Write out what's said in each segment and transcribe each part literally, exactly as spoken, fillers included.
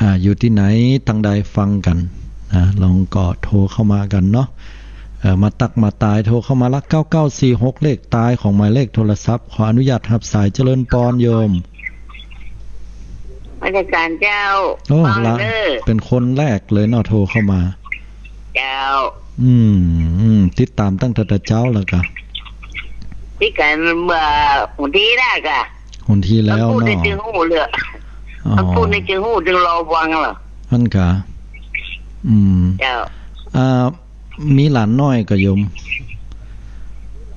อ่า อยู่ตี้ไหน ตางใดฟังกั๋น นะ ลองก็โทรเข้ามากั๋นเนาะ เอ่อ มาตักมาตาย โทรเข้ามาละ เก้าเก้าสี่หก เลขตายของหมายเลขโทรศัพท์ ขออนุญาตฮับสาย เจริญปอนโยม นมัสก๋านเจ้า โอ้ ฟัง ละ เน่อ เป๋นคนแรกเลยเนาะ โทรเข้ามา เจ้า อืม อืม ติดต๋ามตั้งแต่เจ๊าแล้วกะ ติดกั๋นเมื่อวันตี้แรกอะ วันตี้แล้วเนาะ มันปูดในจึงฮู้เลย อ๋อ มันปูดในจึงฮู้ จึงรอฟังเหรอ อั้นกะ อืม เจ้า อ่า มีหลานน้อยก่อโยม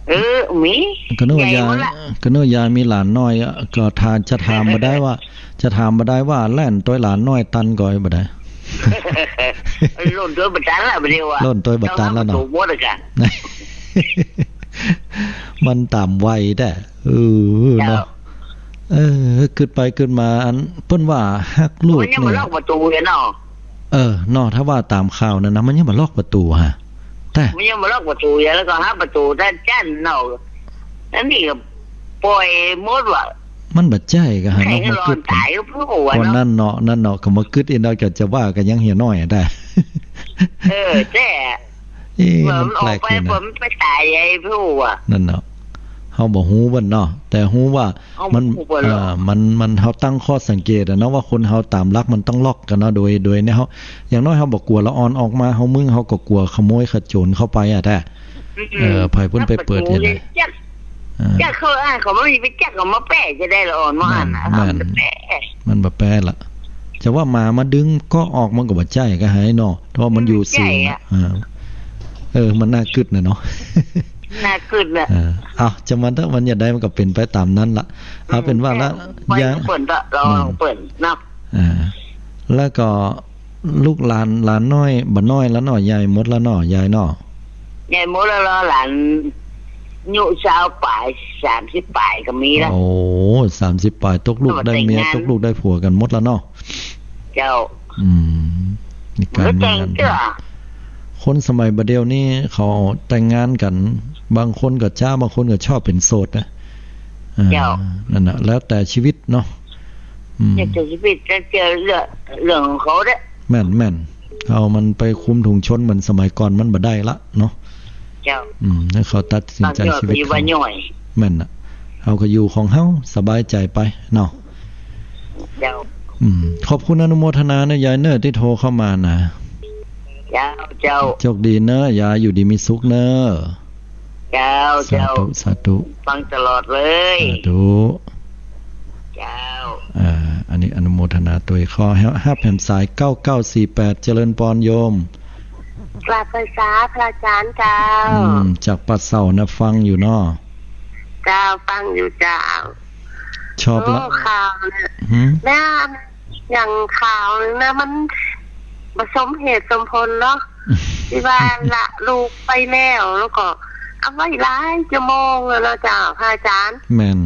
เออ มี ก็นึกว่ายาย ใหญ่หมดละ ก็นึกว่ายายมีหลานน้อยอะ ก็ถาม จะถามบ่ได้ว่า จะถามบ่ได้ว่าแล่นตวยหลานน้อยตันก่อบ่ได้ ล่นตวยบ่ตันละ บ่าเดี่ยวอะ ล่นตวยบ่ตันแล้วเนาะ ต้องฮับประตู๋หมดอะกะ มันต๋ามวัยแต๊ เออ เนาะ เจ้า เออ กึ๊ดไปกึ๊ดมา อันเปิ้นว่าฮักลูก มันยังบ่ เนี่ย ล็อกประตู๋เลยเนาะ เออ เนาะ ถ้าว่าต๋ามข่าวนั้นนะ มันยังบ่ล็อกประตู๋ฮะ แต่ มันยังบ่ล็อกประตู๋เลย แล้วก็ฮับประตู๋ด้านจั้นเนาะ อันนี้ก็ป่อยหมดว่ะ มันบ่ใจ้กะฮะ ใคร เนาะ ก็รอด มากึ๊ด ต๋ายก็บ่ฮู้ ก็ เนาะ นั่นเนาะ นั่นเนาะ ก็มากึ๊ดอีกเนาะ ก็จะว่ากั๋นยังเหียน้อยอะ แต่ เออ แต่ เอ๊ะ ว่ามัน มันแปลก มันออกไป อยู่นะ ว่ามันไปต๋ายไอ้ผู้อะ นั่นเนาะ เฮาบ่ฮู้เปิ้นเนาะ แต่ฮู้ว่า เฮาบ่ มัน ฮู้เปิ้นหรอก เอ่อ มัน มัน เฮาตั้งข้อสังเกตอะเนาะ ว่าคนเฮาต๋ามหลักมันต้องล็อกกั๋นเนาะ โดย โดยเนี่ยเฮา อย่างน้อยเฮาบ่กั๋วละอ่อนออกมา เฮามึง เฮาก็กั๋วขโมยขโจรเข้าไปอะ แต่ อืม เออ ใผเปิ้นไปเปิดเฮ็ดได๋ จัก อ่า จักเขา อ่า เขาบ่มีไปจัก เขามาแปะจะได้ละอ่อนมา แม่น อ่านนะ แม่น มันแปะ มันบ่แปะละ จะว่าหมามาดึงก็ออก มันก็บ่ใจ้กะหายเนาะ เพราะมันอยู่สูง อืม ใจ้อะ อะ อ่า เออ มันน่ากึ๊ดนะเนาะ น่ากึ๊ดนะ เออ เอา จะมัน ถ้ามันอยากได้มันก็เป๋นไปต๋ามนั้นละ เอาเป๋นว่าละ อืม ใจ้ ยาย เปิ้นละ ลอง อืม เปิ้นเนาะ อ่า แล้วก็ลูกหลาน หลานน้อย บ่น้อยแล้วเนาะ ใหญ่หมดแล้วเนาะ ยายเนาะ ใหญ่หมดแล้วเหรอ หลานอายุซาวปลาย สามสิบปลายก็มีแล้ว โอ้ สามสิบปลาย ตกลูกได้เมีย ตกลูกได้ผัวกั๋นหมดแล้วเนาะ เจ้า อืม มีก๋าน มันก็แต่ง มีงาน เตื้อ คนสมัยบ่าเดี่ยวนี้เขาแต่งงานกั๋น บางคนก็จ๊า บางคนก็ชอบเป๋นโสดนะ อ่า เจ้า นั่นน่ะ แล้วแต่ชีวิตเนาะ อืม แล้วแต่ชีวิต แล้วแต่เรื่อง เรื่องของเขาเด้อ แม่น แม่น เอามันไปคลุมถุงชนเหมือนสมัยก่อนมันบ่ได้ละเนาะ เจ้า อืม แล้วเขาตัดสินใจ๋ชีวิตเขา บางทีก็อยู่บ้านย่อย แม่นน่ะ เอาก็อยู่ของเฮาสบายใจ๋ไปเนาะ เจ้า อืม ขอบคุณอนุโมทนานะยายเนอะ ตี้โทรเข้ามานะ เจ้า เจ้า โชคดีเนอะ ยายอยู่ดีมีสุขเนอะ เจ้า สาธุ เจ้า สาธุ ฟังตลอดเลย สาธุ เจ้า อ่า อันนี้อนุโมทนาตวย ขอฮับ ฮับแหมสาย เก้าเก้าสี่แปด เจริญปอนโยม กราบไหว้สาพระอาจ๋ารย์เจ้า อืม จากป่าเสานะ ฟังอยู่เนาะ เจ้า ฟังอยู่เจ้า ชอบละ โอ้ ข่าวเนี่ย หืม นะ อย่างข่าวนึงนะ มันบ่สมเหตุสมผลเนาะ ตี้ว่าละลูกไปแล้ว แล้วก็เอาไว้หลายชั่วโมงแล้วเนาะเจ้า พระอาจ๋ารย์ แม่น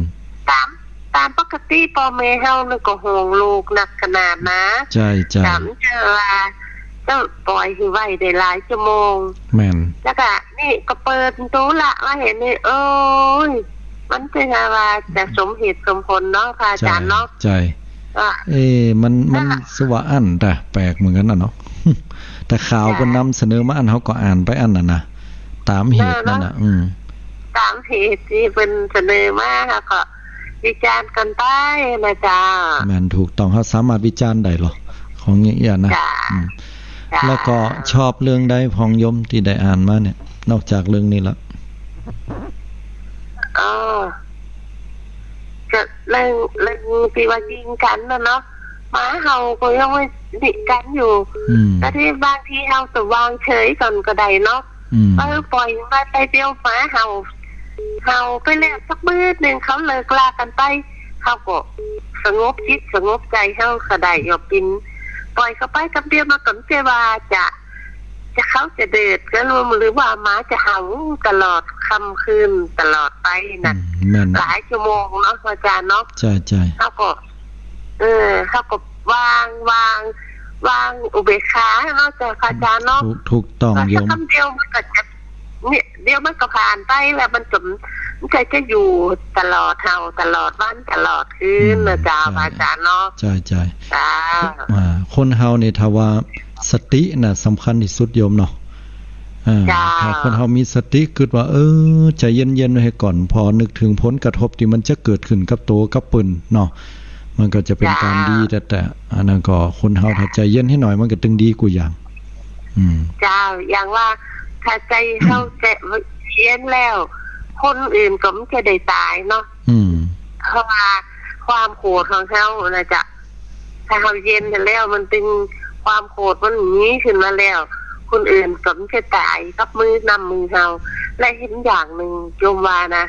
ต๋าม ต๋ามปกติป้อแม่เฮานี่ก็ห่วงลูกนักขนาดนะ ใจ้ ใจ้ ต๋ามเจอว่า จะป่อยหื้อไว้ได้หลายชั่วโมง แม่น แล้วก็นี่ก็เปิดประตู๋ละ ว่าเห็นนี่ โอ๊ย มันจะว่าจะสมเหตุสมผลเนาะ พระอาจ๋ารย์เนาะ ใจ้ ใจ้ อ่ะ เอ๊ะ มัน มัน อ่ะ สวาอั้น แต่แปลกเหมือนกั๋นนะเนาะ แต่ข่าว เปิ้นนำเสนอมาอั้น เฮาก็อ่านไปอั้นน่ะนะ ต๋ามเหตุนั่นน่ะ เนาะ อืม ต๋ามเหตุตี้เปิ้นเสนอมา เฮาก็วิจารณ์กั๋นไปนะเจ้า แม่น ถูกต้อง เฮาสามารถวิจารณ์ได้เหรอ ของอย่างเอี้ยนะ เจ้า อืม เจ้า แล้วก็ชอบเรื่องใดพ่องโยมตี้ได้อ่านมาเนี่ย นอกจากเรื่องนี้ละ อ๋อ ก็เรื่อง เรื่องตี้ว่ายิงกั๋นน่ะเนาะ หมาเห่าก็ยังว่ายิงกั๋นอยู่ อืม แต่ตี้บางทีเฮาจะวางเฉยก่อนก็ได้เนาะ อืม เออ ป่อยมันไป เดี๋ยวหมาเห่า เห่าไปแล้วสักมื้อนึ่ง เขาเลิกลากั๋นไป เฮาก็สงบจิตสงบใจ๋เฮาก็ได้ อย่าเป๋น ป่อยเขาไปกำเดียว มันก็บ่ใจ้ว่าจะ จะเขาจะเดือดกั๋น หรือว่าหมาจะเห่าตลอดค่ำคืนตลอดไปน่ะ อืม แม่น หลายชั่วโมงเนาะ พระอาจ๋ารย์เนาะ ใจ้ ใจ้ เฮาก็ เออ เฮาก็วาง วาง วางอุเบกขาเนาะเจ้า พระอาจ๋ารย์เนาะ ถูก ถูกต้อง ก็สัก โยม คำเดียวมันก็จะ เนี่ย เดี๋ยวมันก็ผ่านไปแล้ว มันก็ มันก็จะอยู่ตลอดเฮา ตลอดวัน ตลอดคืน อืม นะเจ้า ใช่ พระอาจารย์เนาะ ใช่ ใช่ เจ้า อ่า คนเฮาเนี่ย ถ้าว่าสติน่ะสำคัญที่สุดโยมเนาะ อ่า เจ้า ถ้าคนเฮามีสติกึ๊ดว่า เออ ใจเย็นๆ ไว้ก่อน พอนึกถึงผลกระทบที่มันจะเกิดขึ้นกับตั๋วกับเปิ้นเนาะ มันก็จะเป็น เจ้า ก๋านดีแต่ แต่ อันนั้นก็คนเฮา เจ้า ถ้าใจเย็นหื้อหน่อย มันก็ตึงดีกู้อย่าง อืม เจ้า อย่างว่า ถ้าใจเฮาจะเย็นแล้ว คนอื่นก็บ่จะได้ต๋ายเนาะ อืม เพราะว่าความโกรธของเฮาน่ะเจ้า ถ้าเฮาเย็นแล้ว มันตึง ความโกรธมันมีขึ้นมาแล้ว คนอื่นก็บ่จะต๋ายกับมือ น้ำมือเฮา และเห็นอย่างนึ่งโยมว่านะ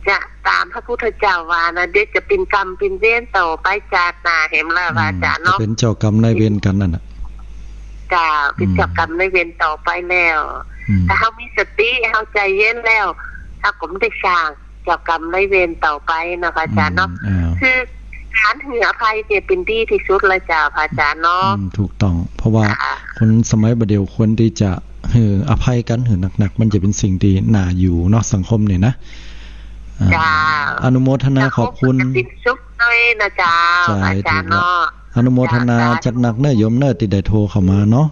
จะต๋ามพระพุทธเจ้าว่านะ เดี๋ยวจะเป็นกรรมเป็นเวรต่อไปจาติหน้า แหมละ อืม พระอาจารย์เนาะ จะเป็นเจ้ากรรมนายเวรกั๋นนั่นน่ะ เจ้า เป็น อืม เจ้ากรรมนายเวรต่อไปแล้ว อืม ถ้าเฮามีสติ เฮาใจเย็นแล้ว เฮาก็บ่ได้สร้าง เจ้ากรรมนายเวรต่อไปนะพระอาจารย์เนาะ อืม อ่า คือก๋านหื้ออภัยเนี่ยเป๋นดีตี้สุดละเจ้าพระอาจารย์เนาะ อืม ถูกต้อง เพราะว่า ค่ะ คนสมัยบ่าเดี่ยวควรตี้จะหื้ออภัยกั๋นหื้อหนักๆ มันจะเป๋นสิ่งตี้น่าอยู่เนาะ สังคมเนี่ยนะ อ่า เจ้า อนุโมทนาขอบคุณ สังคมจะเป๋นสุขด้วยนะเจ้า ใช่ พระอาจารย์เนาะ ถูกละ อนุโมทนา เจ้า สาธุ จัดหนักเน้อโยมเน้อ ตี้ได้โทรเข้ามาเนาะ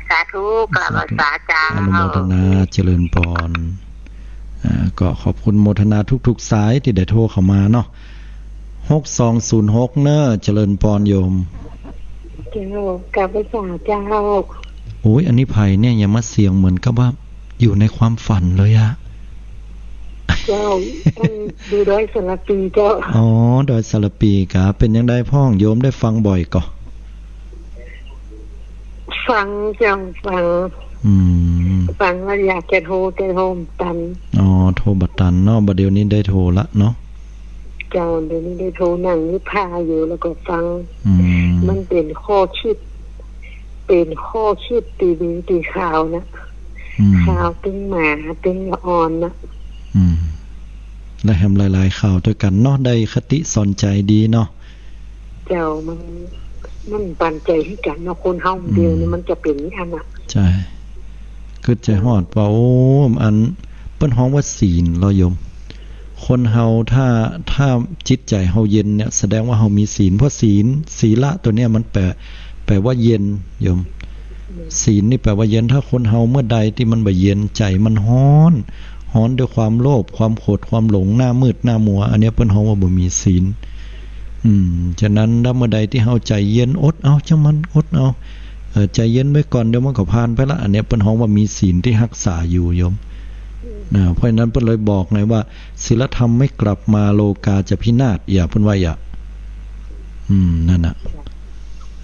สาธุ กราบไหว้สาเจ้า สาธุ อนุโมทนา เจริญพร อ่า ก็ขอบคุณโมทนาทุกๆ สายตี้ได้โทรเข้ามาเนาะ หกสองศูนย์หก เน้อ เจริญพรโยม เจ้า กราบไหว้สาเจ้า โอ้ย อันนี้ใผเนี่ย อย่ามาเสียงเหมือนกับว่าอยู่ในความฝันเลยอะ เจ้า อันอยู่ดอยสารพีเจ้า อ๋อ ดอยสารพีครับ เป๋นจังใดพ่อง โยมได้ฟังบ่อยก่อ ฟังเจ้า ฟัง อืม ฟังแล้วอยากจะโทร แต่โทรบ่ตัน อ๋อ โทรบ่ตันเนาะ บ่าเดี่ยวนี้ได้โทรละเนาะ เจ้า เดี๋ยวนี้ได้โทร นั่งนิพพาอยู่แล้วก็ฟัง อืม มันเป๋นข้อคิด เป๋นข้อคิดตี้ดีตี้ข่าวนะ อืม ข่าวตึงหมาตึงละอ่อนนะ อืม และแหมหลายๆ ข่าวตวยกั๋นเนาะ ได้คติสอนใจ๋ดีเนาะ เจ้า มัน มันปั๋นใจ๋หื้อกั๋นเนาะ คนเฮาเดี๋ยวนี้ อืม มันจะเป๋นอย่างนั้นน่ะ ใช่ กึ๊ดใจ๋ฮอดว่า โอ้ อันเปิ้นฮ้องว่าศีลลอโยม คนเฮาถ้า ถ้าจิตใจ๋เฮาเย็นเนี่ย แสดงว่าเฮามีศีล เพราะศีล ศีละตั๋วเนี่ยมันแป๋ แป๋ว่าเย็นโยม อืม ศีลนี่แป๋ว่าเย็น ถ้าคนเฮาเมื่อใดตี้มันบ่เย็น ใจ๋มันฮ้อน ฮ้อนด้วยความโลภ ความโกรธ ความหลง หน้ามืด หน้ามัว อันเนี้ยเปิ้นฮ้องว่าบ่มีศีล อืม ฉะนั้นถ้าเมื่อใดตี้เฮาใจ๋เย็น อดเอา จ้างมัน อดเอา เอ่อ ใจ๋เย็นไว้ก่อน เดี๋ยวมันก็ผ่านไปละ อันเนี้ยเปิ้นฮ้องว่ามีศีลตี้ฮักษาอยู่โยม อืม นะ เพราะฉะนั้นเปิ้นเลยบอกไงว่า ศีลธรรมไม่กลับมา โลกาจะพินาศ อย่า เปิ้นว่าอย่า อืม นั่นน่ะ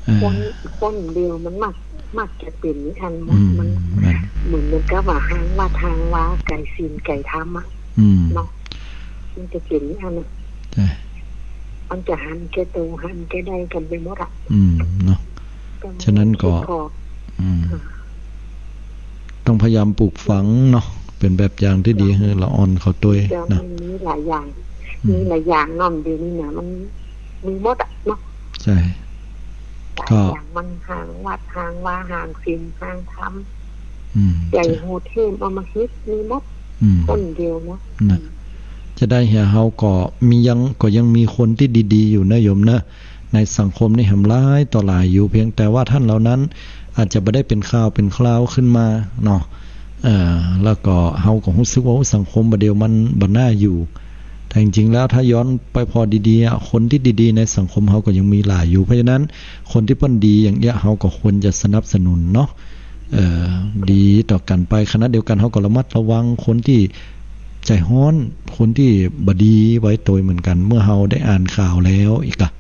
เออ คน คนเดียวมันมัก มักจะเป๋นอัน อืม มัน มันเหมือน เหมือนกับว่าห่างวัดห่างวา ไก๋ศีลไก๋ธรรมอะ อืม เนาะ มันจะเป๋นอันน่ะ ใช่ มันจะหันแก่ตั๋ว หันแก่ได้กั๋นไปหมดอะ อืม เนาะ ฉะนั้นก็ คิดพอ อืม ค่ะ ต้องพยายามปลูกฝังเนาะ เป๋นแบบอย่างตี้ดี เจ้า หื้อละอ่อนเขาตวย เจ้า นะ มันมีหลายอย่าง อืม มีหลายอย่างเนาะ เดี๋ยวนี้นะ มันมีหมดอะเนาะ ใช่ หลายอย่าง ก็ มันห่างวัดห่างวา ห่างศีลห่างธรรม อืม ใจ๋ ใช่ โหดเหี้ยมอำมหิต มีหมด อืม คนเดียวเนาะ น่ะ จะได้เหีย เฮาก็มียัง ก็ยังมีคนตี้ดีๆ อยู่นะโยมนะ ในสังคมนี่แหมหลายต่อหลายอยู่ เพียงแต่ว่าต้านเหล่านั้นอาจจะบ่ได้เป๋นข่าวเป๋นคราวขึ้นมาเนาะ เอ่อ แล้วก็เฮาก็ฮู้สึกว่า โอ้ สังคมบ่าเดี่ยวมันบ่น่าอยู่ แต่จริงๆ แล้วถ้าย้อนไปผ่อดีๆ อะ คนตี้ดีๆ ในสังคมเฮาก็ยังมีหลายอยู่ เพราะฉะนั้นคนตี้เปิ้นดีอย่างเอี้ย เฮาก็ควรจะสนับสนุนเนาะ เอ่อ ดีต่อกั๋นไป ขณะเดียวกั๋นเฮาก็ระมัดระวังคนตี้ใจ๋ฮ้อน คนตี้บ่ดีไว้ตวยเหมือนกั๋น เมื่อเฮาได้อ่านข่าวแล้วอีกอะ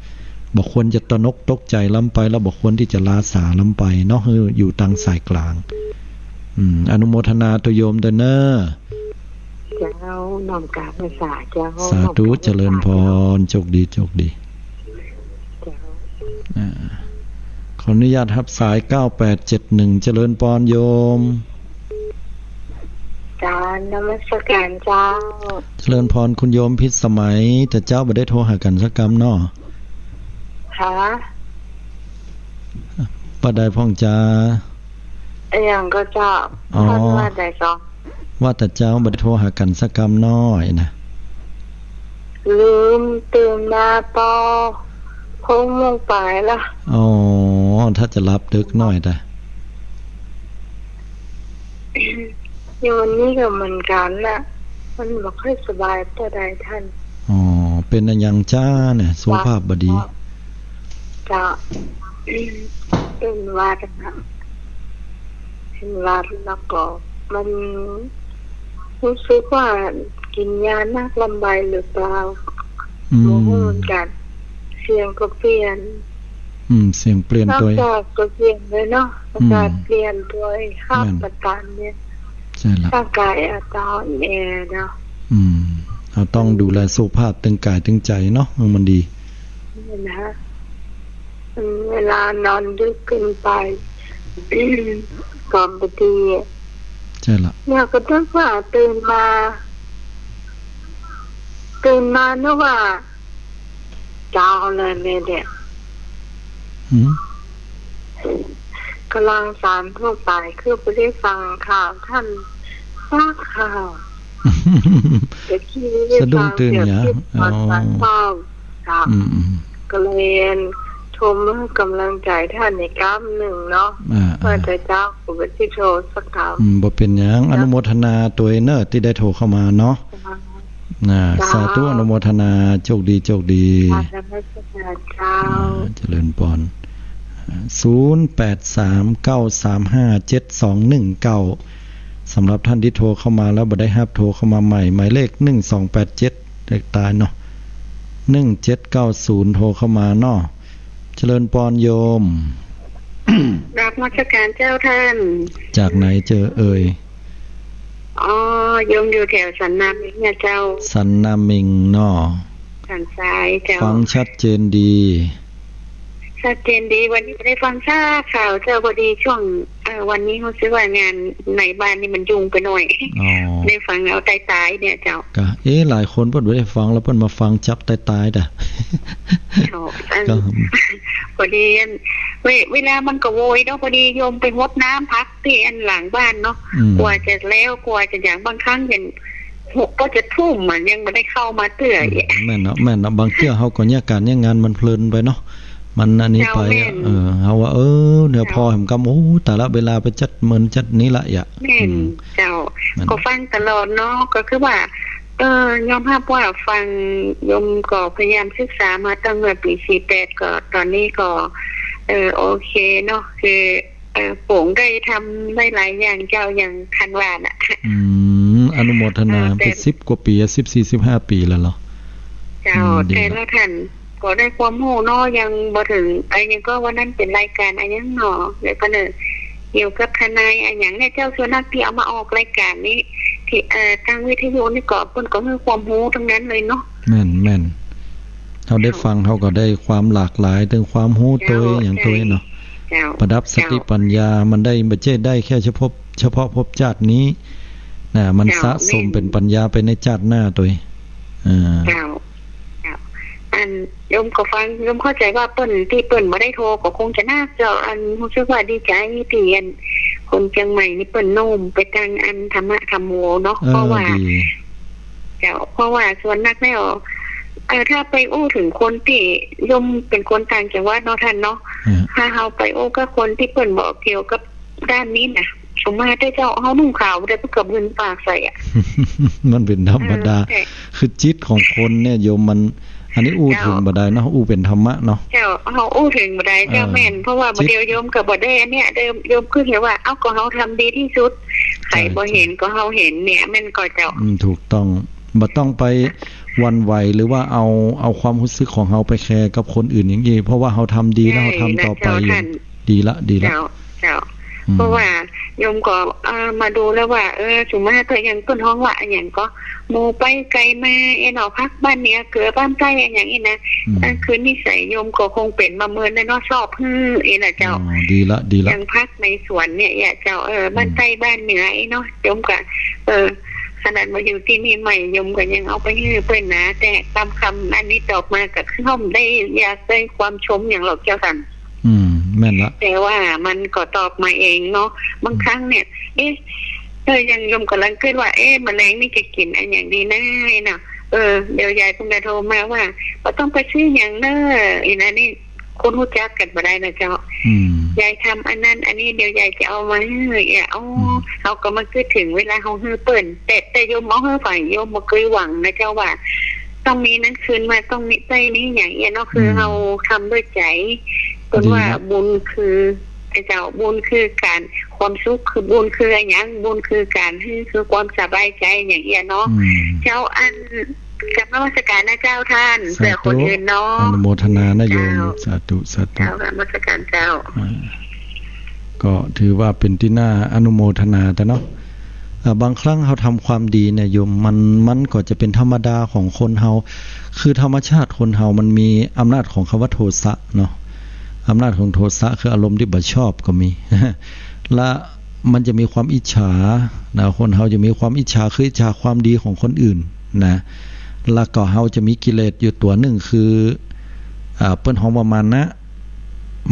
บ่ควรจะตระหนกตกใจ๋ล้ำไป แล้วบ่ควรตี้จะลาสาล้ำไปเนาะ หื้ออยู่ตางสายกลาง อืม อนุโมทนาตวยโยมตวยเน้อ เจ้า น้อมกราบไหว้สาเจ้า สาธุ น้อมกราบไหว้สาเจ้า เจริญพร โชคดี โชคดี เจ้า อ่า ขออนุญาตฮับสาย เก้าแปดเจ็ดหนึ่ง เจริญพรโยม กราบนมัสการเจ้า เจริญพรคุณโยมพิสมัย แต่เจ๊าบ่ได้โทรหากั๋นสักกำเนาะ ค่ะ บ่าใดพ่องจา เอ อะหยังก็เจ้า อ๋อ ท่านว่าใดเจ้า ว่าแต่เจ๊าบ่ได้โทรหากั๋นสักกำน้อยนะ ลืม ตื่นมาปอหกโมงป๋ายละ อ๋อ ถ้าจะหลับดึกหน้อยตะ อย่างวันนี้ก็เหมือนกั๋นน่ะ มันบ่ค่อยสบายเต้าใดท่าน อ๋อ เป๋นอะหยังจ๊าเนี่ย สุขภาพบ่ดี เจ้า เป๋นหวัดนะ เป๋นหวัดแล้วก็มันรู้สึกว่ากิ๋นยานักลำบายหรือเปล่า อืม บ่ฮู้เหมือนกั๋น เสียงก็เปลี่ยน อืม เสียงเปลี่ยนตวย อากาศก็เปลี่ยนเลยเนาะ อากาศ อืม เปลี่ยนตวย ครับ แม่น ประตานเนี่ย ใจ้ละ ร่างกายอาจจะอ่อนแอเนาะ อืม เฮาต้องดูแลสุขภาพตึงกายตึงใจ๋เนาะ ให้มันดี นี่นะ อืม เวลานอนดึกเกินไป ก็บ่ดี ใจ้ละ เนี่ยก็นึกว่าตื่นมา ตื่นมานึกว่า เจ๊าเลยเนี่ย หืม กำลังสารทั่วไป คือบ่ได้ฟังข่าวท่านสักข่าว แต่กี้ได้ฟัง สะดุ้งตื่นเนี่ย เสียงที่ อ๋อ ตอนสารข่าว ครับ อืม อืม ก็เลยโทรมาให้กำลังใจ๋ท่านอีกกำนึ่งเนาะ อ่า อ่า ว่าแต่เจ๊าก็บ่ได้โทรสักกำ อืม บ่เป๋นหยัง เจ้า อนุโมทนาตวยเน่อ ตี้ได้โทรเข้ามาเนาะ อ่า เจ้า สาธุ อนุโมทนา โชคดี โชคดี กราบนมัสการเจ้า อ่า เจริญปอน ศูนย์แปดสาม เก้าสามห้า เจ็ดสองหนึ่งเก้า สำหรับท่านตี้โทรเข้ามาแล้วบ่ได้ฮับ โทรเข้ามาใหม่ หมายเลขหนึ่งสองแปดเจ็ด เลขตายเนาะ หนึ่งเจ็ดเก้าศูนย์ โทรเข้ามาเนาะ เจริญปอนโยม กราบนมัสการเจ้าท่าน จากไหนเจ้าเอ่ย อ๋อ โยมอยู่แถวสันนามิงเนี่ยเจ้า สันนามิงเนาะ สันทรายเจ้า ฟังชัดเจนดี ชัดเจนดี วันนี้บ่ได้ฟังสักข่าวเจ้า พอดีช่วง เอ่อ วันนี้รู้สึกว่างานในบ้านนี่มันยุ่งไปหน่อย อ๋อ ได้ฟังเอาตายๆ เนี่ยเจ้า ก็ เอ๊ะ หลายคนเปิ้นบ่ได้ฟังแล้วเปิ้นมาฟังจับตายๆ ตะ เจ้า อัน ก็ พอดีอัน เว เวลามันก็โวยเนาะ พอดีโยมไปฮดน้ำผักตี้อันหลังบ้านเนาะ อืม กว่าจะแล้ว กว่าจะหยัง บางครั้งยัน หกก็จะทุ่มอะ ยังบ่ได้เข้ามาเตื้อ อืม แม่นเนาะ แม่นเนาะ บางเตื้อเฮาก็เยียะก๋านเยียะงานมันเพลินไปเนาะ มันอันนี้ไปอะ เจ้า แม่น เออ เฮาว่า เออ เนี่ย เจ้า พอแหมกำ โอ้ ตายละ เวลาไปจัดเมินจัดนี้ละอะ แม่น อืม เจ้า แม่น ก็ฟังตลอดเนาะ ก็คือว่า เออ ยอมฮับว่าฟัง โยมก็พยายามศึกษามาตั้งแต่ปี๋สี่แปด ก็ตอนนี้ก็ เออ โอเคเนาะ คือ เอ่อ ป๋งได้ทำได้หลายอย่างเจ้า อย่างท่านว่าน่ะ อืม อนุโมทนา เอ่อ แต่ เป๋นสิบกว่าปี๋อะ สิบสี่ สิบห้าปี๋แล้วเหรอ เจ้า อืม ดี แต่ละท่านก็ได้ความฮู้เนาะ ยังบ่เถิง เอ่อ ยังก็ว่านั้นเป๋นรายก๋านอะหยังเนาะ แล้วก็เนี่ย เกี่ยวกับทนายอะหยังเนี่ยเจ้า ส่วนนักตี้เอามาออกรายก๋านนี่ ตี้ เอ่อ ตางวิทยุนี่ก็ เปิ้นก็หื้อความฮู้ตังนั้นเลยเนาะ แม่น แม่น เฮาได้ฟัง เฮาก็ได้ความหลากหลาย เถิงความฮู้ตวย เจ้า อะหยังตวยเนาะ เจ้า ประดับสติปัญญา มันได้ บ่ใจ้ได้แค่เฉพาะ เฉพาะภพจาตินี้นะ มัน เจ้า สะสม แม่น เป๋นปัญญาไปในจาติหน้าตวย อ่า เจ้า เจ้า อัน โยมก็ฟัง โยมเข้าใจ๋ว่าเปิ้น ตี้เปิ้นบ่ได้โทรก็คงจะนักเจ้า อัน ฮู้สึกว่าดีใจ๋ตี้อัน คนเจียงใหม่นี่เปิ้นโน้มไปตางอันธรรมะธรรมโมเนาะ เออ เพราะว่า ดี เจ้า เพราะว่าส่วนนักแล้ว เอ่อ ถ้าไปอู้เถิงคนตี้ โยมเป๋นคนต่างจังหวัดเนาะท่านเนาะ ฮะ ถ้าเฮาไปอู้กับคนตี้เปิ้นบ่เกี่ยวกับด้านนี้น่ะ สมมาแต่เจ้า เฮานุ่งขาวได้เปิ้นก็มึนปากใส่อะ มันเป๋นธรรมดา เออ ใจ้ คือจิตของคนเนี่ยโยมมัน อันนี้อู้เถิงบ่ได้เนาะ อู้เป๋นธรรมะเนาะ เจ้า เฮาอู้เถิงบ่ได้เจ้า เออ แม่น เพราะว่าบ่าเดียวโยมก็บ่ได้อันเนี้ย เดิมโยมคือเห็นว่า เอ้า ก็เฮาทำดีตี้สุด ใผบ่เห็นก็เฮาเห็นเนี่ย แม่นก่อเจ้า อืม ถูกต้อง บ่ต้องไปหวั่นไหวหรือว่าเอา เอาความฮู้สึกของเฮาไปแคร์กับคนอื่นอย่างอี้ เพราะว่าเฮาทำดีแล้วเฮาทำต่อไปอยู่ ดีละ ดีละ เจ้า เจ้า อืม เพราะว่าโยมก็ เอ่อ มาดูแล้วว่า เออ สมมาแต่อย่างเปิ้นฮ้องว่าอะหยังก็ หมู่ไปไก๋มา เอ็นเอาผักบ้านเหนือเกือบ้านใต้อะหยังอี้นะ อืม นั่นคือนิสัยโยมก็คงเป๋นมาเมินแล้วเนาะ ชอบหื้ออี้นะเจ้า อ๋อ ดีละ ดีละ อย่างผักในสวนเนี่ย เจ้า เออ บ้านใต้บ้านเหนืออี้เนาะ โยมก็ เออ ขนาดมาอยู่ตี้นี่ใหม่ โยมก็ยังเอาไปหื้อเปิ้นนะ แต่ตามกำอันนี้ตอบมาก็คือเฮาบ่ได้อยากได้ความชมหยังหรอกเจ้าท่าน อืม แม่นละ แต่ว่ามันก็ตอบมาเองเนาะ บางครั้งเนี่ย เอ๊ะ เออ อย่างโยมก่ำลังกึ๊ดว่า เอ๊ะ มะแลงนี่จะกิ๋นอะหยังดีนะเนาะ เออ เดี๋ยวยายเปิ้นก็โทรมาว่า บ่ต้องไปซื้อหยังเน้อ อีนั้นนี่ คนฮู้จักกั๋นบ่ได้นะเจ้า อืม ยายทำอันนั้นอันนี้ เดี๋ยวยายจะเอามาหื้อ เอ้า อืม เฮาก็มากึ๊ดเถิงเวลาเฮาหื้อเปิ้น แต่ แต่โยมเอาหื้อไป โยมบ่เกยหวังนะเจ้าว่า ต้องมีนั้นคืนมา ต้องมี ใจ้นี้หยังเอี้ยเนาะ คือ อืม เฮาทำด้วยใจ๋ เปิ้นว่า ดีละ บุญคือ ไอ้เจ้า บุญคือก๋าน ความสุขคือบุญคืออะหยัง บุญคือก๋านหื้อ คือความสบายใจ๋หยังเอี้ยเนาะ อืม เจ้า อัน กราบนมัสการนะเจ้าต้าน สาธุ เปื้อคนอื่นเนาะ อนุโมทนานะโยม เจ้า สาธุ สาธุ เจ้า กราบนมัสการเจ้า อ่า ก็ถือว่าเป๋นตี้น่าอนุโมทนาแต๊เนาะ อ่า บางครั้งเฮาทำความดีเนี่ยโยม มัน มันก็จะเป๋นธรรมดาของคนเฮา คือธรรมชาติคนเฮามันมีอำนาจของคำว่าโทสะเนาะ อำนาจของโทสะคืออารมณ์ตี้บ่ชอบก็มี และมันจะมีความอิจฉานะ คนเฮาจะมีความอิจฉา คืออิจฉาความดีของคนอื่นนะ แล้วก็เฮาจะมีกิเลสอยู่ตั๋วนึ่งคือ อ่า เปิ้นฮ้องว่ามานะ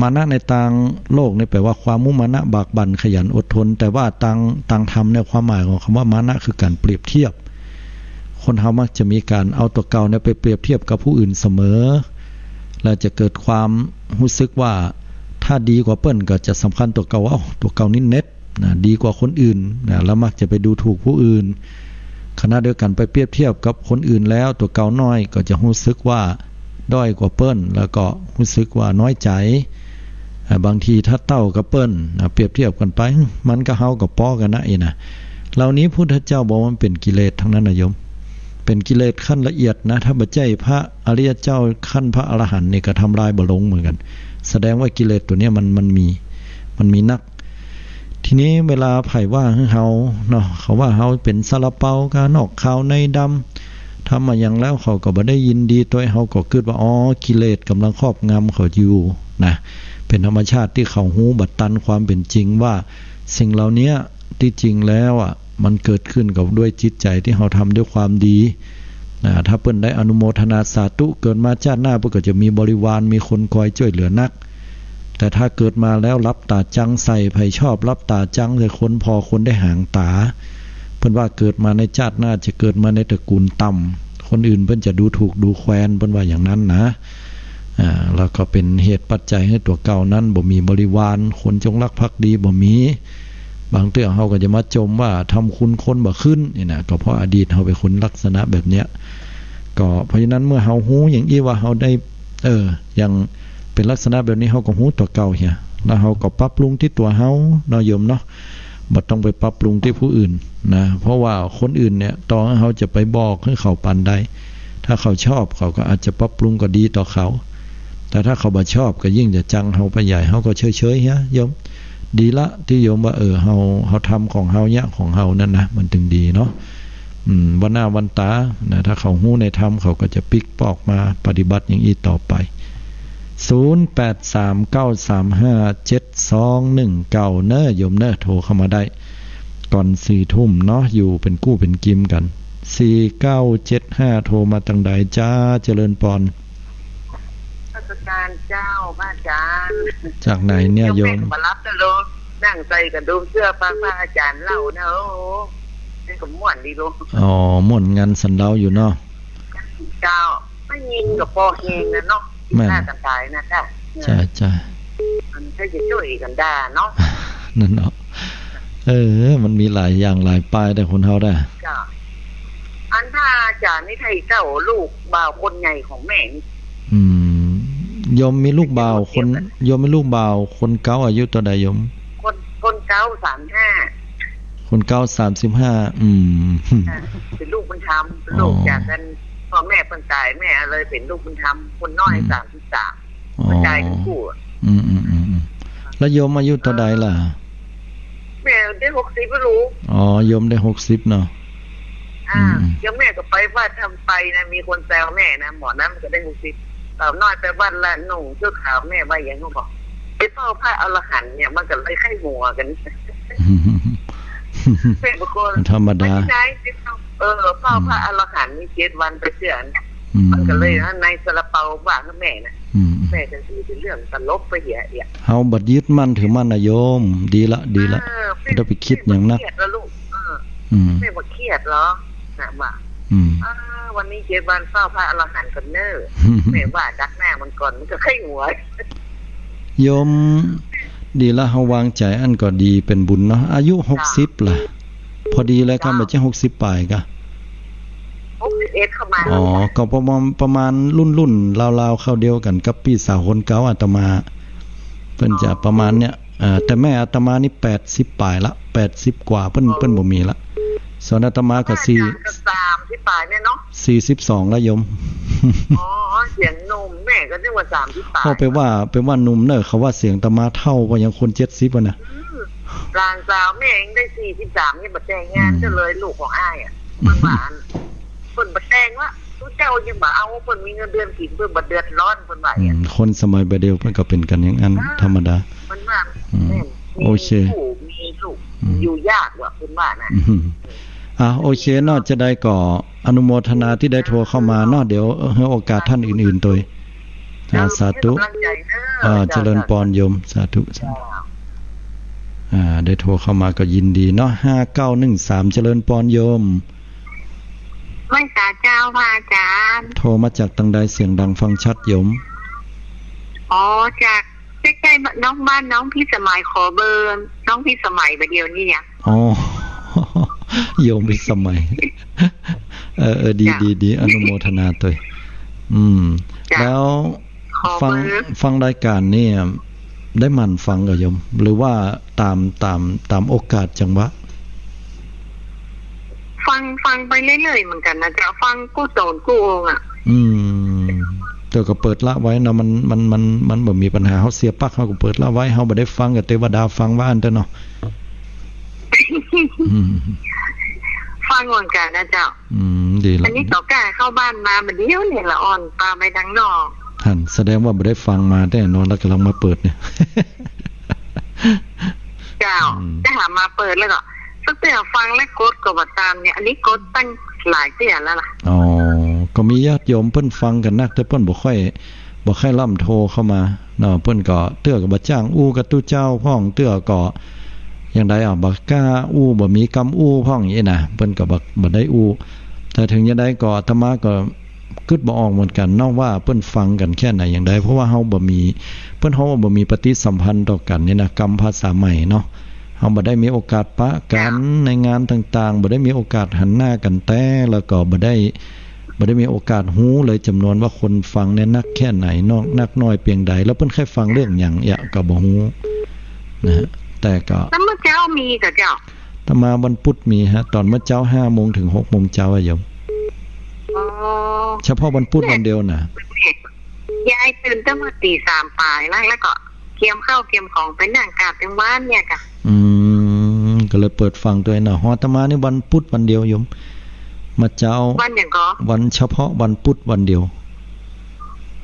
มานะในตางโลกนี่แปลว่าความมุมานะ บากบั่น ขยัน อดทน แต่ว่าตาง ตางธรรมเนี่ย ความหมายของกำว่ามานะคือก๋านเปรียบเทียบ คนเฮามักจะมีก๋านเอาตั๋วเก่าเนี่ยไปเปรียบเทียบกับผู้อื่นเสมอ แล้วจะเกิดความฮู้สึกว่า ถ้าดีกว่าเปิ้นก็จะสำคัญตั๋วเก่า เอ้า ตั๋วเก่านี่เน็ด นะ ดีกว่าคนอื่นนะ แล้วมักจะไปดูถูกผู้อื่น ขณะเดียวกั๋นไปเปรียบเทียบกับคนอื่นแล้ว ตั๋วเก่าน้อยก็จะฮู้สึกว่าด้อยกว่าเปิ้น แล้วก็ฮู้สึกว่าน้อยใจ๋ อ่า บางทีถ้าเต้ากับเปิ้น อ่า เปรียบเทียบกั๋นไป มันกับเฮาก็ปอกั๋นนะ อี้นะ เหล่านี้พุทธเจ้าบอกว่ามันเป๋นกิเลสตังนั้นนะโยม เป๋นกิเลสขั้นละเอียดนะ ถ้าบ่ใจ้พระอริยเจ้าขั้นพระอรหันต์นี่ก็ทำลายบ่ลงเหมือนกั๋น แสดงว่ากิเลสตั๋วเนี้ยมัน มันมี มันมีนัก ทีนี้เวลาใผว่าหื้อเฮาเนาะ เขาว่าเฮาเป๋นซาลาเปา ก๋านอกขาวในดำ ทำมาหยังแล้วเขาก็บ่ได้ยินดีตวย เฮาก็กึ๊ดว่า อ๋อ กิเลสก๋ำลังครอบงำเขาอยู่นะ เป๋นธรรมชาติตี้เขาฮู้บ่ตันความเป๋นจริงว่าสิ่งเหล่าเนี้ยตี้จริงแล้วอะ มันเกิดขึ้นกับด้วยจิตใจ๋ตี้เฮาทำด้วยความดีนะ ถ้าเปิ้นได้อนุโมทนาสาธุ เกิดมาจาติหน้าเปิ้นก็จะมีบริวาร มีคนคอยจ้วยเหลือนัก แต่ถ้าเกิดมาแล้วหลับต๋าจังใส่ใผชอบ หลับต๋าจังใส่คนผ่อคนได้หางต๋า เปิ้นว่าเกิดมาในจาติหน้าจะเกิดมาในตระกูลต่ำ คนอื่นเปิ้นจะดูถูกดูแควน เปิ้นว่าอย่างนั้นนะ อ่า แล้วก็เป๋นเหตุปัจจัยหื้อตั๋วเก่านั้นบ่มีบริวาร คนจงรักภักดีบ่มี บางเตื้อเฮาก็จะมาจมว่าทำคุณคนบ่ขึ้น นี่นะ ก็เพราะอดีตเฮาเป๋นคนลักษณะแบบเนี้ย ก็เพราะฉะนั้นเมื่อเฮาฮู้อย่างอี้ว่าเฮาได้ เออ อย่างเป๋นลักษณะแบบนี้ เฮาก็ฮู้ตั๋วเก่าเหีย แล้วเฮาก็ปรับปรุงตี้ตั๋วเฮาเนาะโยมเนาะ บ่ต้องไปปรับปรุงตี้ผู้อื่นนะ เพราะว่าคนอื่นเนี่ย ต่อเฮาจะไปบอกหื้อเขาปานใด ถ้าเขาชอบเขาก็อาจจะปรับปรุงก็ดีต่อเขา แต่ถ้าเขาบ่ชอบก็ยิ่งจะจังเฮาไปใหญ่ เฮาก็เฉยๆ เหียโยม ดีละตี้โยมว่า เออ เฮา เฮาทำของเฮาเยียะของเฮานั่นนะ มันตึงดีเนาะ อืม วันหน้าวันต๋านะ ถ้าเขาฮู้ในธรรม เขาก็จะปิ๊กปอกมาปฏิบัติอย่างอี้ต่อไป ศูนย์แปดสามเก้าสามห้าเจ็ดสองหนึ่งเก้า เน้อโยมเน้อ โทรเข้ามาได้ ก่อนสี่ทุ่มเนาะ อยู่เป๋นกู้เป๋นกิมกั๋น สี่เก้าเจ็ดห้า โทรมาตังใดจ้า เจริญปอน นมัสการเจ้า พระอาจารย์ จากไหนเนี่ยโยม ยังแม่นบ่หลับนะลูก นั่งใส่กระดุมเสื้อฟังพระอาจารย์เล่านะ โอ้โห นี่ก็ม่วนดีลูก อ๋อ ม่วนงันสันเล้าอยู่เนาะ เจ้า ไม่ยินก็ปอแฮงนะเนาะ แม่น ฆ่ากั๋นต๋ายนะเจ้า ใจ้ ใจ้ มันก็จะจ้วยกั๋นได้เนาะ นั่นเนาะ เออ มันมีหลายอย่างหลายปายแต่คนเฮาได้ เจ้า อันพระอาจารย์นี่ใผเจ้า ลูกบ่าวคนใหญ่ของแม่นี่ อืม โยมมีลูกบ่าวคน โยมมีลูกบ่าวคนเก๊าอายุเต้าใดโยม คน คนเก๊าสามห้า คนเก๊าสามสิบห้า อืม อ่า เป๋นลูกบุญธรรม เป๋นลูก อ๋อ จากกั๋น พ่อแม่เปิ้นต๋าย แม่เลยเป๋นลูกบุญธรรม คนน้อย อืม สามสิบสาม อ๋อ เปิ้นต๋ายกั๋นกู้ อืม อืม อืม อืม แล้วโยมอายุเต้าใดล่ะ แม่ได้หกสิบแล้วลูก อ๋อ โยมได้หกสิบเนาะ อ่า อืม อย่างแม่ก็ไปวัดทำไปนะ มีคนแซวแม่นะ หมอนั้นมันก็ได้หกสิบ สาวน้อยไปวัดละนุ่งชุดขาว แม่ว่าอย่างนั้นบอก ไปเฝ้าพระอรหันต์เนี่ย มันก็เลยใค่หัวกั๋น อืม แม่บอกว่า มันธรรมดา ไปที่ไหน ไปเฝ้า เออ เฝ้าพระ อืม อรหันต์นี่เจ็ดวันไปเตื้อเนี่ย อืม มันก็เลยนะ ในซาลาเปาว่ากับแม่นะ อืม แม่ก็สิเป๋นเรื่องตลกไปเหียเอีย เฮาบ่ยึดมั่นถือมั่นนะโยม ดีละ ดีละ เออ บ่ต้องไปกึ๊ดหยังนัก แม่บ่เครียดละลูก เออ อืม แม่บ่เครียดหรอก นะว่า อืม อ่า วันนี้เจ๊บ้านเฝ้าพระอรหันต์ก่อนเน่อ แม่ว่าดักหน้ามันก่อน มันก็ค่อยหงอย โยม ดีละ เฮาวางใจ๋อั้นก็ดีเป๋นบุญเนาะ อายุหกสิบละ พอดีเลยกะ บ่ใจ้หกสิบป๋ายกะ หกสิบเอ็ดเข้ามา อ๋อ ก็ประมาณ ประมาณรุ่นๆ ราวๆ คราวเดียวกั๋นกับปี้สาวคนเก่าอาตมา เปิ้นจะประมาณเนี้ย เอ่อ แต่แม่อาตมานี่แปดสิบป๋ายละ แปดสิบกว่า เปิ้น เปิ้นบ่มีละ ส่วนอาตมาก็สี่ อาจารย์ก็สามสิบป๋ายเนี่ยเนาะ สี่สิบสองแล้วโยม อ๋อ เสียงหนุ่ม แม่ก็นึกว่าสามสิบป๋าย ก็ไปว่า ไปว่าหนุ่มเน่อ เขาว่าเสียงอาตมาเฒ่า ว่ายังคนเจ็ดสิบอะนะ อืม หลานสาวแม่ยังได้สี่สิบสาม ยังบ่แต่งงาน อืม ก็เลยลูกของอ้ายอะ เปิ้นว่าอั้น เปิ้นบ่แต่งละ ตุ๊เจ้ายังบ่เอา เปิ้นมีเงินเดือนกิ๋น เปิ้นบ่เดือดร้อน เปิ้นว่า อื อย่าง คนสมัยบ่าเดี่ยวเปิ้นก็เป๋นกั๋นอย่างอั้น อ่า ธรรมดา เปิ้นว่า อืม แม่น โอเค มีผู้มีลูก อืม อยู่ยากว่ะ เปิ้นว่านะ อืม อ่ะ โอเคเนาะ จะใดก็อนุโมทนาตี้ได้โทรเข้ามาเนาะ เดี๋ยวหื้อโอกาสต้านอื่นๆ ตวย อ่า เจ้า สาธุ หื้อกำลังใจ๋เน่อ อ่า เจ้า เจริญปอนโยม สาธุ สาธุ เจ้า อ่า ได้โทรเข้ามาก็ยินดีเนาะ ห้าเก้าหนึ่งสาม เจริญปอนโยม ไหว้สาเจ้าพระอาจารย์ โทรมาจากตางใด เสียงดังฟังชัดโยม อ๋อ จากใก้ๆ น้องบ้านน้องพิสมัย ขอเบอร์น้องพิสมัยบ่าเดี่ยวนี้อะ อ๋อ โยมพิสมัย เออ เออ ดี เจ้า ดี ดี อนุโมทนาตวย อืม เจ้า แล้ว ขอเบอร์ ฟัง ฟังรายก๋านนี่ ได้หมั่นฟังก่อโยม หรือว่าต๋าม ต๋าม ต๋ามโอกาสจังหวะ ฟัง ฟังไปเรื่อยๆ เหมือนกั๋นนะเจ้า ฟังกู้ต๋นกู้องค์อะ อืม แต่ก็เปิดละไว้เนาะ มัน มัน มัน มันบ่มีปัญหา เฮาเสียปั๊ก เฮาก็เปิดละไว้ เฮาบ่ได้ฟังก็เตวดาฟังว่าอั้นเต๊อะเนาะ อืม ฟังเหมือนกั๋นนะเจ้า อืม ดีละ อันนี้ก็ก้าเข้าบ้านมาบ่าเดี่ยวนี้ละ อ่อนตาไปตางนอก หั้น แสดงว่าบ่ได้ฟังมาแต๊เนาะ แล้วก่ำลังมาเปิดเนี่ย เจ้า อืม จะหามาเปิดแล้วก็ สักเตื้อฟังแล้วกดก็บ่ต๋ามเนี่ย อันนี้กดตั้งหลายเตื้อแล้วล่ะ อ๋อ ก็มีญาติโยมเปิ้นฟังกั๋นนัก แต่เปิ้นบ่ค่อย บ่ค่อยล่ำโทรเข้ามาเนาะ เปิ้นก็เตื้อก็บ่จ้างอู้กับตุ๊เจ้าพ่อง เตื้อก็อย่างใดอ่ะ บ่กล้าอู้ บ่มีกำอู้พ่องอย่างนี้นะ เปิ้นก็บ่ บ่ได้อู้ แต่ถึงอย่างใดก็อาตมาก็กึ๊ดบ่ออกเหมือนกั๋นเนาะ ว่าเปิ้นฟังกั๋นแค่ไหนอย่างใด เพราะว่าเฮาบ่มี เปิ้นเฮาบ่มีปฏิสัมพันธ์ต่อกั๋นนี่นะ กำภาษาใหม่เนาะ เฮาบ่ได้มีโอกาสปะกั๋นในงานต่างๆ บ่ได้มีโอกาสหันหน้ากั๋นแต๊ แล้วก็บ่ได้ บ่ได้มีโอกาสฮู้เลยจ๋ำนวนว่าคนฟังเนี่ยนักแค่ไหน นอก นักน้อยเปียงใด แล้วเปิ้นใค่ฟังเรื่องหยังเอี้ยก็บ่ฮู้นะฮะ แต่ก็ แล้วเมื่อเจ๊ามีก่อเจ้า อาตมาวันพุธมีฮะ ต๋อนเมื่อเจ๊าห้าโมงถึงหกโมงเจ๊าอะโยม อ๋อ เฉพาะวันพุธวันเดียวนะ ยายตื่นตั้งแต่ตีสามป๋ายแล้ว แล้วก็เกียมข้าวเกียมของไปนั่งกราบเตียงบ้านเนี่ยก่ะ อืม ก็เลยเปิดฟังตวยเนาะ หออาตมานี่วันพุธวันเดียวโยม เมื่อเจ๊า วันหยังก่อ วันเฉพาะวันพุธวันเดียว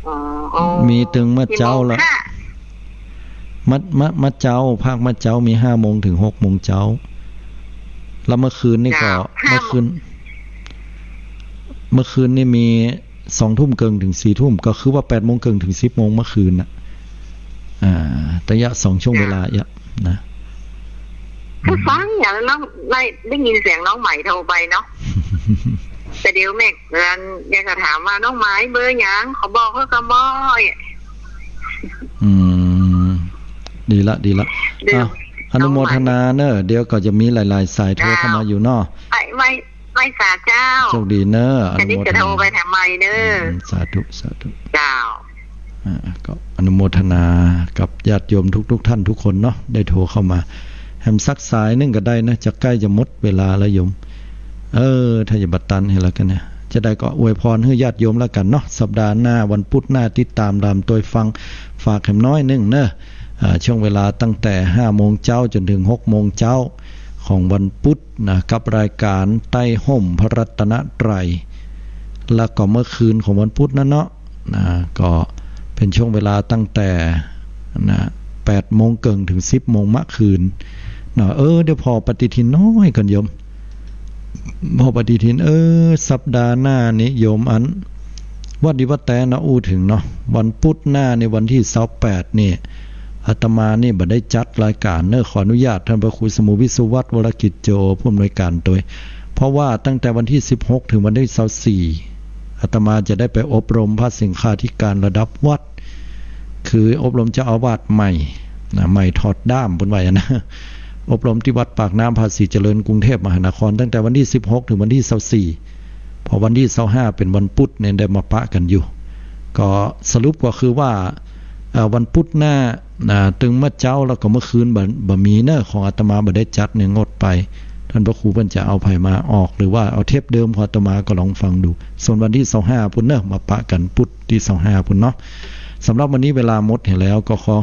อ๋อ อ๋อ มีตึงเมื่อเจ๊าละ กี่โมงคะ เมื่อ เมื่อ เมื่อเจ๊า ภาคเมื่อเจ๊ามีห้าโมงถึงหกโมงเจ๊า แล้วเมื่อคืนนี่ก็ เจ้า ห้าโมง เมื่อคืน เมื่อคืนนี่มีสองทุ่มเกิ่งถึงสี่ทุ่ม ก็คือว่าแปดโมงเกิ่งถึงสิบโมงเมื่อคืนน่ะ อ่า ระยะสองช่วงเวลาเอี้ยนะ คือฟังอย่างน้อง ได้ ได้ยินเสียงน้องไหมโทรไปเนาะ แต่เดี๋ยวแม่ เดี๋ยวก็ถามว่าน้องไหมเบอร์หยัง ขอบอกเขาก็บอก อืม ดีละ ดีละ เดี๋ยว อ่ะ อนุโมทนาเนอะ เดี๋ยวก็จะมีหลายๆ สายโทรเข้ามาอยู่เนาะ ไป ไป ไปสาเจ้า โชคดีเนอะ อนุโมทนา จะได้จะโทรไปทำไมเนอะ อืม สาธุ สาธุ เจ้า อ่า ก็อนุโมทนากับญาติโยมทุกๆ ท่านทุกคนเนาะ ได้โทรเข้ามา แหมสักสายนึ่งก็ได้นะ จะใก้จะหมดเวลาแล้วโยม เออ ถ้าจะบ่ตันหื้อแล้วกั๋นเนี่ย จะใดก็อวยพรหื้อญาติโยมแล้วกั๋นเนาะ สัปดาห์หน้าวันพุธหน้าติดต๋ามต๋ามตวยฟัง ฝากแหมน้อยนึ่งเนอะ อ่า ช่วงเวลาตั้งแต่ห้าโมงเจ๊าจ๋นถึงหกโมงเจ๊าของวันพุธนะ กับรายก๋านใต้ฮ่มพระรัตนตรัย แล้วก็เมื่อคืนของวันพุธนั้นเนาะ นะ ก็เป๋นช่วงเวลาตั้งแต่ นะ แปดโมงเกิ่งถึงสิบโมงเมื่อคืน นะ เออ เดี๋ยวผ่อปฏิทินน้อยก่อนโยม ผ่อปฏิทิน เออ สัปดาห์หน้านี้โยมอั้น ว่าดีว่าแต๊นะ อู้เถิงเนาะ วันปุ๊ดหน้านี่ วันตี้ซาวแปดนี่ อาตมานี่บ่ได้จัดรายก๋านเน่อ ขออนุญาตต้านพระครูสมุห์ วิศวัฒน์ วรกิจโจ ผู้อำนวยก๋านตวย เพราะว่าตั้งแต่วันตี้สิบหกเถิงวันตี้ซาวสี่ อาตมาจะได้ไปอบรมพระสิงฆาธิการระดับวัด คืออบรมเจ้าอาวาสใหม่ นะ ใหม่ถอดด้าม เปิ้นว่าอย่างนั้นนะ อบรมตี้วัดปากน้ำภาษีเจริญ กรุงเทพมหานคร ตั้งแต่วันตี้สิบหกเถิงวันตี้ซาวสี่ พอวันตี้ซาวห้าเป๋นวันปุ๊ดเนี่ย ได้มาปะกั๋นอยู่ ก็สรุปก็คือว่า เอ่อ วันปุ๊ดหน้า อ่า ตึงเมื่อเจ๊าแล้วก็เมื่อคืนบ่ บ่มีเน่อ ของอาตมาบ่ได้จัดเนี่ย งดไป ต้านพระครูเปิ้นจะเอาใผมาออก หรือว่าเอาเทปเดิมของอาตมาก็ลองฟังดู ส่วนวันตี้ซาวห้าปู้นเน่อ มาปะกั๋นปุ๊ดตี้ซาวห้าปู้นเนาะ สำหรับวันนี้เวลาหมดเหียแล้ว ก็ขอ